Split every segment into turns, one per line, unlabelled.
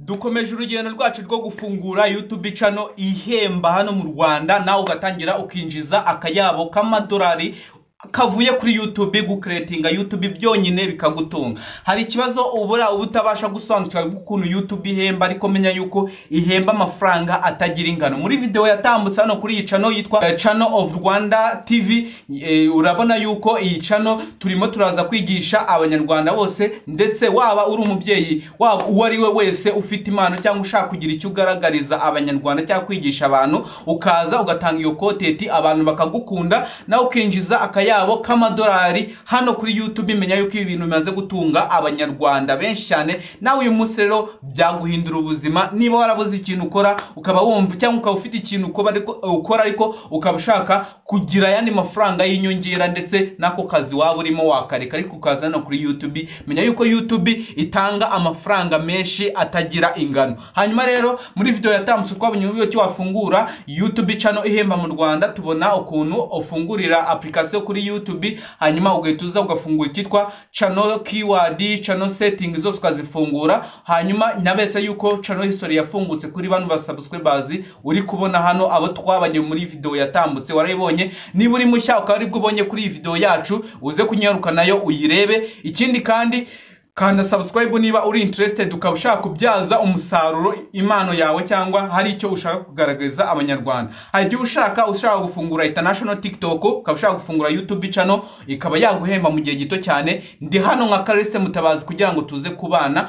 Dukomeje urugendo rwacu rwo gufungura YouTube channel ihemba hano mu Rwanda, nawe ugatangira ukinjiza akayabo k'amadolari kavuye kuri YouTube. Gucreatinga YouTube byonyine bikagutunga. Hari ikibazo ubura uba utabasha gusobanukirwa ukuntu YouTube ihemba, ariko menya yuko ihemba amafaranga atagira ingano. Muri video yatambutse hano kuri iyi channel yitwa Channel of Rwanda TV, urabona yuko iyi channel turimo turaza kwigisha Abanyarwanda bose, ndetse waba uri umubyeyi, waba uwo ari we wese ufite impano cyangwa ushaka kugira icyo ugaragariza Abanyarwanda cyangwa kwigisha abantu, ukaza ugatanga iyo content, abantu bakagukunda, nawe ukinjiza akayabo k'amadolari hano kuri YouTube. Menya yuko ibi bintu bimaze gutunga Abanyarwanda benshi cyane. Nawe uyu munsi rero byaguhindura ubuzima. Niba warabuze ikintu ukora, ukaba wumva cyangwa ukaba ufite ikintu ukora ariko ukaba ushaka kugira ayandi mafaranga y'inyongera, ndetse n'ako kazi waba urimo wakareka ariko ukaza no kuri YouTube, menya yuko YouTube itanga amafaranga menshi atagira ingano. Hanyuma rero muri video yatambutse twabonye uburyo ki wafungura YouTube channel ihemba mu Rwanda, tubona ukuntu ufungurira application kuri YouTube, hanyuma ugahita uza ugafungura icyitwa channel keyword, channel setting zose ukazifungura. Hanyuma nabetse yuko channel history yafungutse kuri bano ba subscribers uri kubona hano, abo twabanye muri video yatambutse warayibonye. Niba uri mushya ukaba aribwo ubonye kuri iyi video yacu, uze kunyaruka nayo uyirebe. Ikindi kandi, kanda subscribe niba uri interested, ukaba ushaka kubyaza umusaruro impano yawe cyangwa hari icyo ushaka kugaragariza Abanyarwanda. Hari igihe ushaka gufungura international TikTok, ukaba ushaka gufungura YouTube channel ikaba yaguhemba mu gihe gito cyane. Ndi hano nka Kariste Mutabazi kugira ngo tuze kubana.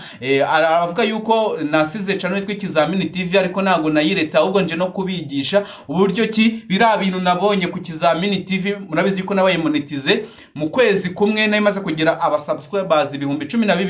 Aravuga yuko nasize channel yitwa Ikizamini TV, ariko ntabwo nayiretse, ahubwo nje no kubigisha uburyo ki biriya bintu nabonye ku Kizamini TV. Murabizi ko nabaye monetize mu kwezi kumwe, nari maze kugira aba subscribers 12,000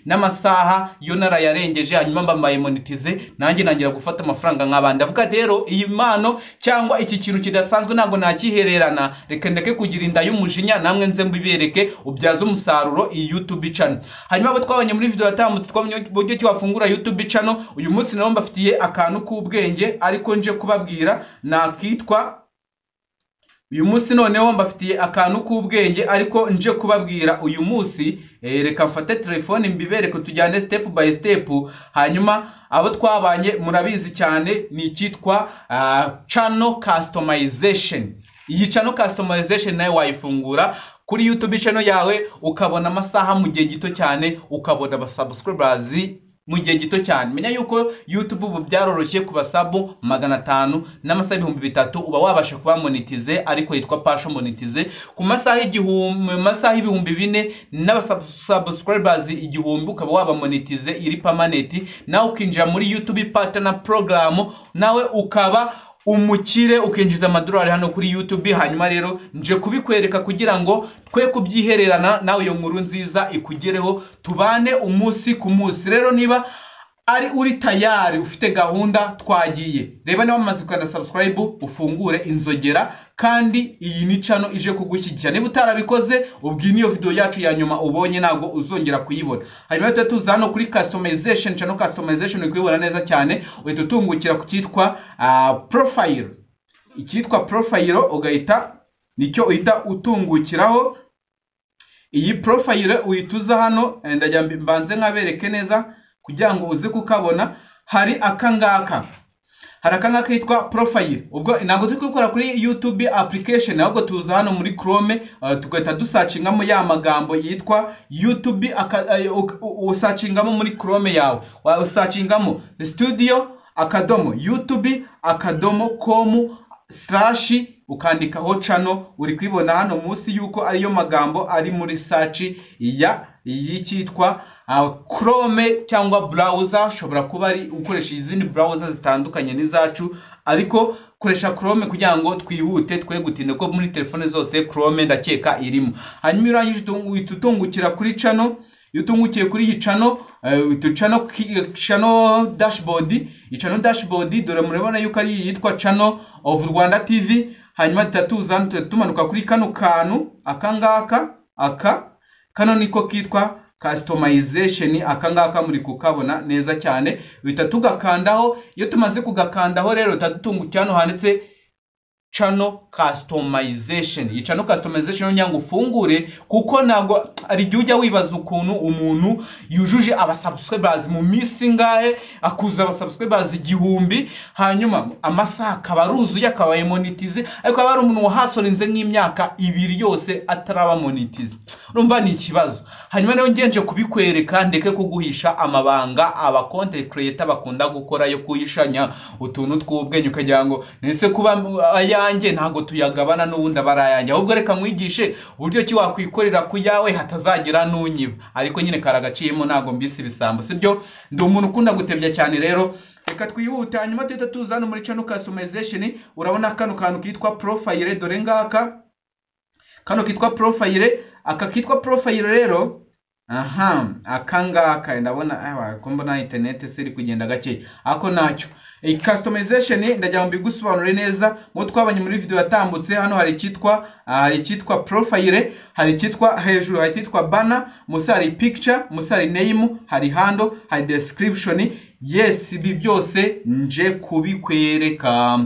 n'amasaha yo narayarengeje. Hanyuma mbambaye monetize, nanjye nangira gufata amafaranga nk'abandi. Avuga rero iyi mpano cyangwa iki kintu kidasanzwe ntabwo nakihererana, reka ndeke kugira inda y'umujinya, namwe nze mbibereke ubyaze umusaruro iyi YouTube channel. Hanyuma abo twabonye muri video yatambutse, twabonye uburyo ki wafungura YouTube channel. Uyu munsi naho mbafitiye akantu k'ubwenge, ariko nje kubabwira nakitwa uyu munsi noneho mbafitiye akantu k'ubwenge, ariko nje kubabwira uyu munsi. Reka mfate telefone mbibereke, tujyane step by step. Hanyuma abo twabanye murabizi cyane, ni icyitwa channel customization. Iyi channel customization nayo wayifungura kuri YouTube channel yawe, ukabona amasaha mu gihe gito cyane, ukabona aba subscribers mu gihe gito cyane. Menya yuko YouTube ubu byaroroshye, ku ba sub 500 n'amasaha 3000 uba wabasha kuba monetize, ariko yitwa partial monetize. Ku masaha 1000, mu masaha 4000 n'aba subscribers 1000, ukaba waba monetize iri permanent, nawe ukinjira muri YouTube Partner Program, nawe ukaba umukire, ukinjiza amadolari hano kuri YouTube. Hanyuma rero nje kubikwereka kugira ngo twe kubyihererana, nawe iyo nkuru nziza ikugereho, tubane umunsi ku munsi. Rero niba ari uri tayari, ufite gahunda, twagiye. Reba niba wamaze gukanda subscribe, ufungure inzogera, kandi iyi ni channel ije kugushyigikira. Niba utarabikoze, ubwo niyo video yacu ya nyuma ubonye, ntabwo uzongera kuyibona. Hanyuma tuba tuza hano kuri customization, channel customization uri kuyibona neza cyane, uhita utungukira ku cyitwa profile. Icyitwa profile ugahita nicyo uhita utungukiraho. Iyi profile uhita uza hano, ndajya mbanze nkabereke neza kugira ngo uze kukabona. Hari akangaka kitwa profile. Ubwo ntabwo turi gukora kuri YouTube application, ahubwo tuza hano muri Chrome, tugahita dusearchingamo ya magambo yitwa YouTube. Usearchingamo muri Chrome yawe, usearchingamo studio.youtube.com slash, ukandikaho channel. Uri kwibona hano munsi yuko ariyo magambo ari muri search ya y'icyitwa Chrome cyangwa browser. Ushobora kuba ari ukoresha izindi browser zitandukanye n'izacu, ariko koresha Chrome kugira ngo twihute, twe gutinda, ko muri telefone zose Chrome ndakeka irimo. Hanyuma iyo urangije uhita utungukira kuri channel. Iyo utungukiye kuri iyi channel, uhita channel dashboard. Iyi channel dashboard, dore murabona yuko ari iyi yitwa Channel of Rwanda TV. Hanyuma tuhita tuza hano, tuhita tumanuka kuri kano kantu aka ngaka. Aka kano niko kitwa customization. Aka ngaka muri kukabona neza cyane, uhita tugakandaho. Iyo tumaze kugakandaho rero, tuhita dutungukira hano handitse channel customization. Iyi channel customization ngira ngo ufungure, kuko ntabwo ari igihe ujya wibaza ukuntu umuntu yujuje abasubscribers mu minsi ingahe, akuza abasubscribers 1000, hanyuma amasaha akaba aruzuye, akabaye monetize, ariko aba ari umuntu wahasorinze nk'imyaka 2 yose ataraba monetize. Urumva ni ikibazo. Hanyuma rero ngenje kubikwereka, ndeke kuguhisha amabanga aba content creator bakunda gukora yo kuhishanya utuntu tw'ubwenge, ukagira ngo nese kuba ayanjye ntago tuyagabana n'ubundi abarayanjye. Ahubwo reka nkwigishe uburyo ki wakwikorera ku yawe hatazagira n'unyiba. Ariko nyine karagaciyemo, ntago mbisi ibisambo, sibyo? Ndi umuntu ukunda gutebya cyane. Rero reka twihute, hanyuma tuhita tuza hano muri channel customization. Urabona kano kantu kitwa profile, dore ngaka kano kitwa profile, aka kitwa profile rero, aha aka ngaka ndabona ko mbona internet se iri kugenda gake, ako nacyo. Iyi customization ndagira ngo mbigusobanure neza mu twabanye muri video yatambutse. Hano hari icyitwa profile, hari icyitwa hejuru, hari icyitwa banner, musi hari picture, musi hari name, hari handle, hari description. Yes, ibi byose nje kubikwereka,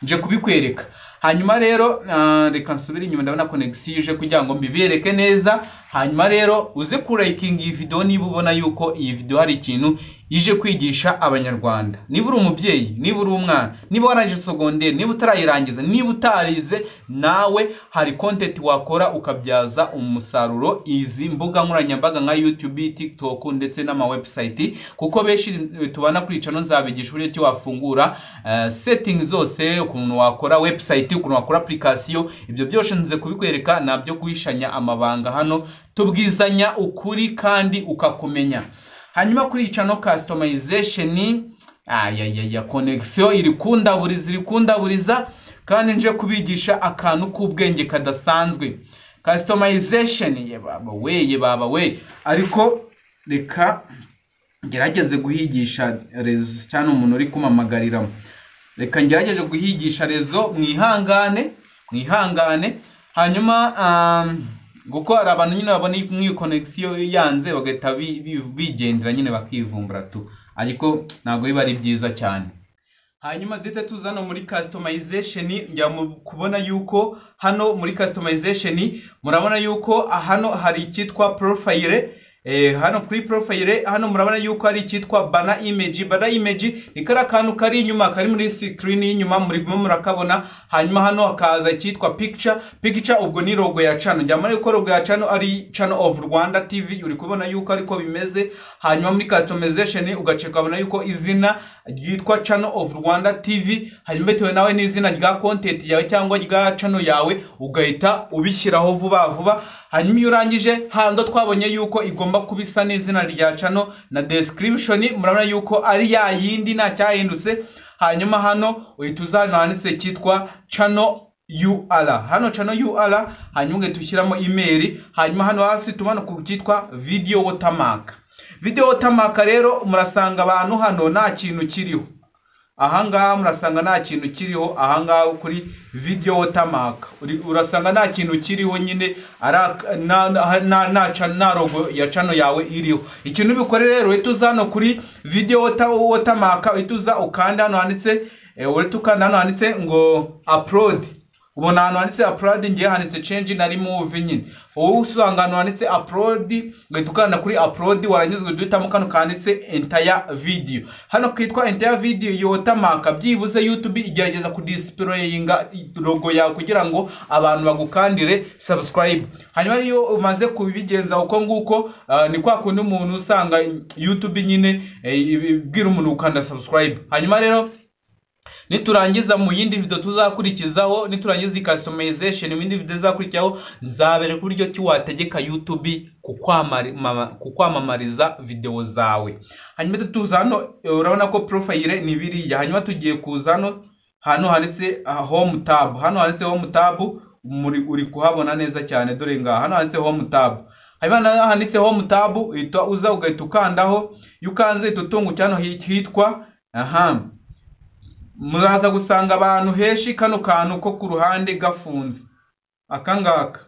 nje kubikwereka. Hanyuma rero reka nsubire inyuma, ndabona connection ije kugira ngo mbibereke neza. Hanyuma rero uze ku likinga iyi video niba ubona yuko iyi video hari ikintu ije kwigisha abanyarwanda. Niba uri umubyeyi, niba uri umwana, niba warangije secondaire, niba utarayirangiza, niba utarize, nawe hari content wakora ukabyaza umusaruro izi mbuga nkoranyambaga nka YouTube, TikTok ndetse n'ama website, kuko benshi tubana kuri channel nzabigisha uburyo ki wafungura settings zose, ukuntu wakora website, ukuntu wakora application. Ibyo byose nze kubikwereka, nabyo guhishanya amabanga hano, tubwizanya ukuri kandi ukakumenya. Hanyuma kuri channel customization, ayayaya, connection iri kundaburiza, iri kundaburiza, kandi nje kubigisha akantu k'ubwenge kadasanzwe. Customization ye baba we, ye baba we. Ariko reka ngerageze guhigisha réseau cyane umuntu uri kumamagariramo. Reka ngerageze guhigisha réseau, mwihangane, mwihangane. Hanyuma guko hari abantu nyine babona nk'iyo connection yanze bagahita bigendera nyine bakivumbura tu, ariko ntabwo biba ari byiza cyane. Hanyuma duhite tuza hano muri customization. Njya kubona yuko hano muri customization murabona yuko hano hari icyitwa profile. Hano kuri profile hano murabona yuko hari icyitwa banner image. Banner image ni kara kantu kari inyuma, kari muri screen y'inyuma, murimo murakabona. Hanyuma hano hakaza icyitwa picture. Picture ubwo ni logo ya channel. Njya muri ko logo ya channel ari Channel of Rwanda TV, uri kubona yuko ariko bimeze. Hanyuma muri customization ugaceka ukabona yuko izina ryitwa Channel of Rwanda TV, hanyuma bitewe nawe n'izina rya content yawe cyangwa rya channel yawe ugahita ubishyiraho vuba vuba. Hanyuma iyo urangije hando twabonye yuko igomba kubisa n'izina rya channel na description, murabona yuko ari ya yindi nta cyahindutse. Hanyuma hano uhita uza hano handitse cyitwa channel URL, hano channel URL, hanyuma ugahita ushyiramo email. Hanyuma hano hasi tumanuka ku cyitwa video watermark. Video watermark rero murasanga abantu hano nta kintu kiriho. Ahangaha murasanga nta kintu kiriho. Ahangaha kuri video watermark urasanga nta kintu kiriho nyine, na logo ya channel yawe iriho. Ikintu bikore rero, uhita uza hano kuri video watermark, uhita uza ukanda hano handitse, uhita ukanda hano handitse ngo upload. Ubona ahantu handitse upload, ngiye handitse change na remove nyine. Wowe usanga ahantu handitse upload, ugahita ukanda kuri upload, warangiza ugahita kano kanditse entire video. Hano kitwa entire video, iyo watermark byibuze YouTube igerageza kudisplayinga logo yawe kugira ngo abantu bagukandire subscribe. Hanyuma iyo umaze kubigenza uko nguko, ni kwa kundi umuntu usanga YouTube nyine ibwira umuntu gukanda subscribe. Hanyuma rero niturangiza mu yindi video tuzakurikizaho, niturangiza customization mu yindi video izakurikiraho, nzabereka uburyo ki wategeka YouTube kukwamamariza video zawe. Hanyuma tuza hano, urabona ko profile ni biriya. Hanyuma tugiye kuza hano, hano handitse home tab. Hano handitse home tab, uri kuhabona neza cyane, dore ngaha hano handitse home tab. Hanyuma handitse home tab, uhita uza ugahita ukandaho. Iyo ukanze uhita utunguka hano hitwa, aha muraza gusanga abantu heshi kano kantu ko ku ruhande gafunze, aka ngaka.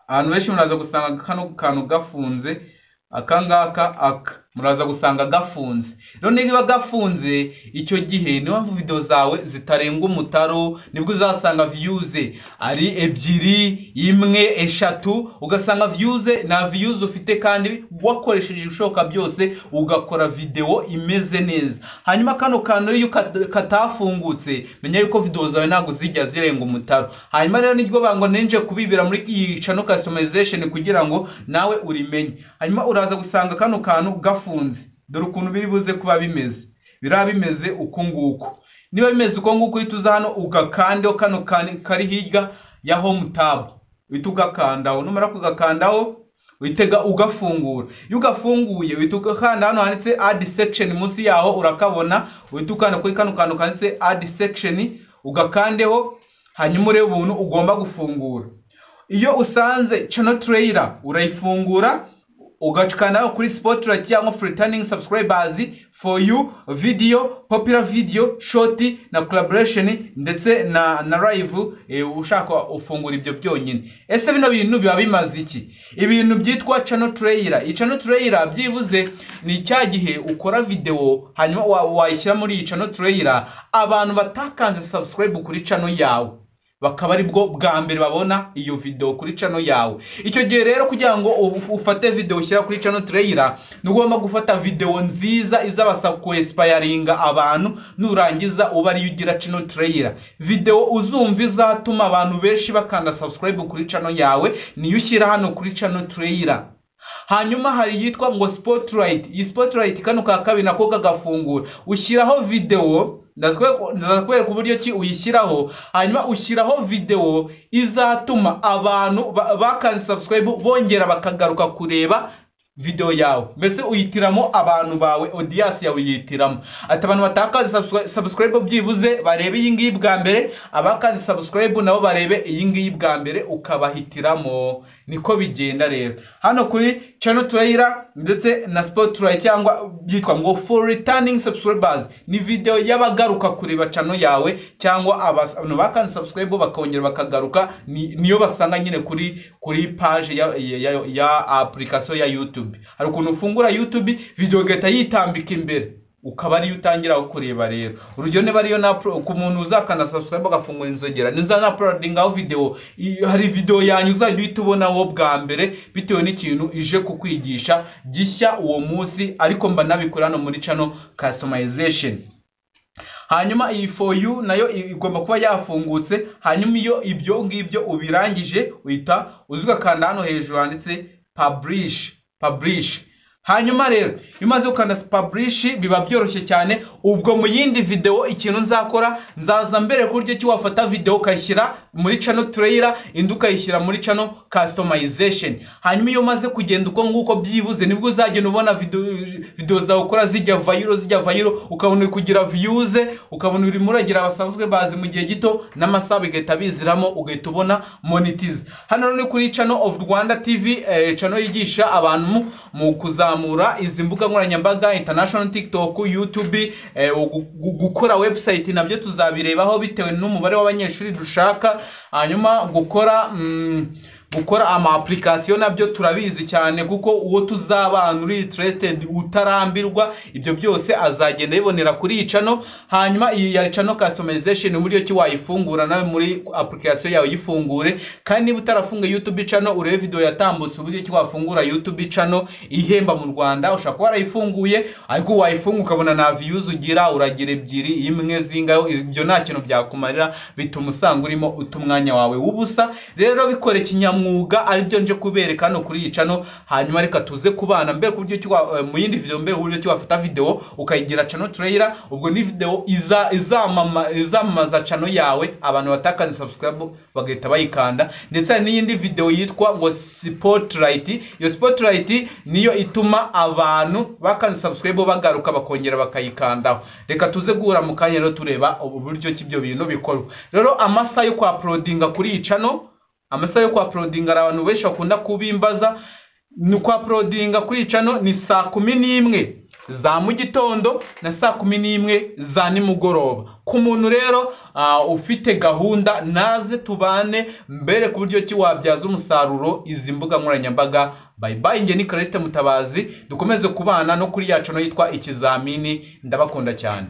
Ahantu henshi muraza gusanga kano kantu gafunze, aka ngaka aka. Muraza gusanga gafunze. Rero niba gafunze, icyo gihe niyo mpamvu video zawe zitarenga umutaro. Nibwo uzasanga views ari ebyiri, imwe, eshatu, ugasanga views na views ufite kandi wakoresheje ibishoboka byose ugakora video imeze neza. Hanyuma kano kantu iyo katafungutse, menya yuko video zawe ntabwo zijya zirenga umutaro. Hanyuma rero niryo bango ninje kubibira muri iyi channel customization kugira ngo nawe urimenye. Hanyuma uraza gusanga kano kantu gafunze. Dore ukuntu biri buze kuba bimeze. Biraba bimeze uko nguko. Niba bimeze uko nguko, uhita uza hano ugakandeho kano kari hirya ya home tab, uhita ugakandaho. Numara kugakandaho, uhitega ugafungura. Iyo ugafunguye, uhita ugakanda hano handitse add section. Munsi yaho urakabona. Uhita ukanda kuri kano kantu kanditse add section, ugakandeho. Hanyuma urebe ubuntu ugomba gufungura. Iyo usanze channel trailer, urayifungura, ugakanda kuri spotlight cyangwa returning subscribers, for you video, popular video, short na collaboration ndetse na live. Ushaka ufungura ibyo byonyine. Ese bino bintu biba bimaze iki? Ibintu byitwa channel trailer, iyi channel trailer byibuze ni cya gihe ukora video, hanyuma wayishyira muri iyi channel trailer, abantu batakanze subscribe kuri channel yawe bakaba ari bwo bwa mbere babona iyo video kuri channel yawe. Icyo gihe rero, kugira ngo ufate video ushyira kuri channel trailer, ni ugomba gufata video nziza izabasa ku-inspiringa abantu. Nurangiza uba ariyo ugira channel trailer. Video uzumva izatuma abantu benshi bakanda subscribe kuri channel yawe niyo ushyira hano kuri channel trailer. Hanyuma hari yitwa ngo spotlight. Iyi spotlight, kano ka kabiri nako kagafungura, ushyiraho video. Ndaza kwereka uburyo ki uyishyiraho. Hanyuma ushyiraho video izatuma abantu bakanze subscribe bongera bakagaruka kureba video yawe. Mbese uyitiramo abantu bawe, audience yawe uyitiramo ati abantu batakaze subscribe byibuze barebe iyi ngiyi bwa mbere, abakaze subscribe nabo barebe iyi ngiyi bwa mbere, ukabahitiramo. Niko bigenda rero hano kuri channel trailer ndetse na spotlight, cyangwa byitwa ngo for returning subscribers. Ni video y'abagaruka kureba channel yawe, cyangwa abantu bakanze subscribe bakongera bakagaruka, niyo basanga nyine kuri page ya application ya YouTube. Hari ukuntu ufungura YouTube, video igahita yitambika imbere, ukaba ariyo utangira kureba. Rero urugero, niba ariyo na ku muntu uzakanda subscribe agafungura inzogera, niza na uploadingaho video, hari video yanyu uzajya uhita ubonaho bwa mbere bitewe n'ikintu ije kukwigisha gishya uwo munsi. Ariko mba nabikora hano muri channel customization. Hanyuma iyi for you nayo igomba kuba yafungutse. Hanyuma iyo ibyo ngibyo ubirangije, uhita uza ugakanda hano hejuru handitse publish. Publish. Hanyuma rero iyo umaze gukanda publish, biba byoroshye cyane. Ubwo mu yindi video ikintu nzakora, nzaza mbere ku buryo ki wafata video ukayishyira muri channel trailer, indi ukayishyira muri channel customization. Hanyuma iyo umaze kugenda uko nguko, byibuze nibwo uzagenda ubona video zawe ukora zijya viral, zijya viral, ukabona uri kugira views, ukabona urimo uragira abasubscribers mu gihe gito, n'amasaha bigahita biziramo, ugahita ubona monetize. Hano rero ni kuri channel of Rwanda TV, channel yigisha abantu mu kuzamura izi mbuga nkoranyambaga, international TikTok, YouTube, gukora website nabyo tuzabirebaho bitewe n'umubare w'abanyeshuri dushaka. Hanyuma gukora ama application nabyo turabizi cyane, kuko uwo tuzabana uri interested utarambirwa ibyo byose azagenda yibonera kuri iyi channel. Hanyuma iyi ya channel customization, uburyo ki wayifungura nawe muri application yawe uyifungure. Kandi niba utarafunga YouTube channel, urebe video yatambutse uburyo ki wafungura YouTube channel ihemba mu Rwanda. Ushobora kuba warayifunguye, ariko wayifunga ukabona nta views ugira, uragira ebyiri, imwe, zingayo. Ibyo nta kintu byakumarira, bituma usanga urimo uta umwanya wawe w'ubusa. Rero bikore kinyamwuga, aribyo nje kubereka hano kuri iyi channel. Hanyuma reka tuze kubana mbere ku buryo ki mu yindi video mbere uburyo ki wafata video ukayigira channel trailer. Ubwo ni video iza izamama izamamaza channel yawe, abantu batakaze subscribe bagahita bayikanda. Ndetse hari n'iyindi video yitwa ngo spotlight. Iyo spotlight niyo ituma abantu bakanze subscribe bagaruka bakongera bakayikandaho. Reka tuze guhura mu kanya rero tureba uburyo ki ibyo bintu bikorwa. Rero amasaha yo kwa uploadinga kuri iyi channel, amasaha yo kwa uploadinga, hari abantu benshi bakunda kubimbaza, ni kwa uploadinga kuri iyi channel ni saa 11. za mu gitondo na saa 11 za nimugoroba. Ku muntu rero ufite gahunda, naze tubane mbere ku buryo ki wabyaza umusaruro izi mbuga nkoranyambaga. Bye bye, njye ni Callixte Mutabazi, dukomeze kubana no kuri yacu no yitwa Ikizamini. Ndabakunda cyane.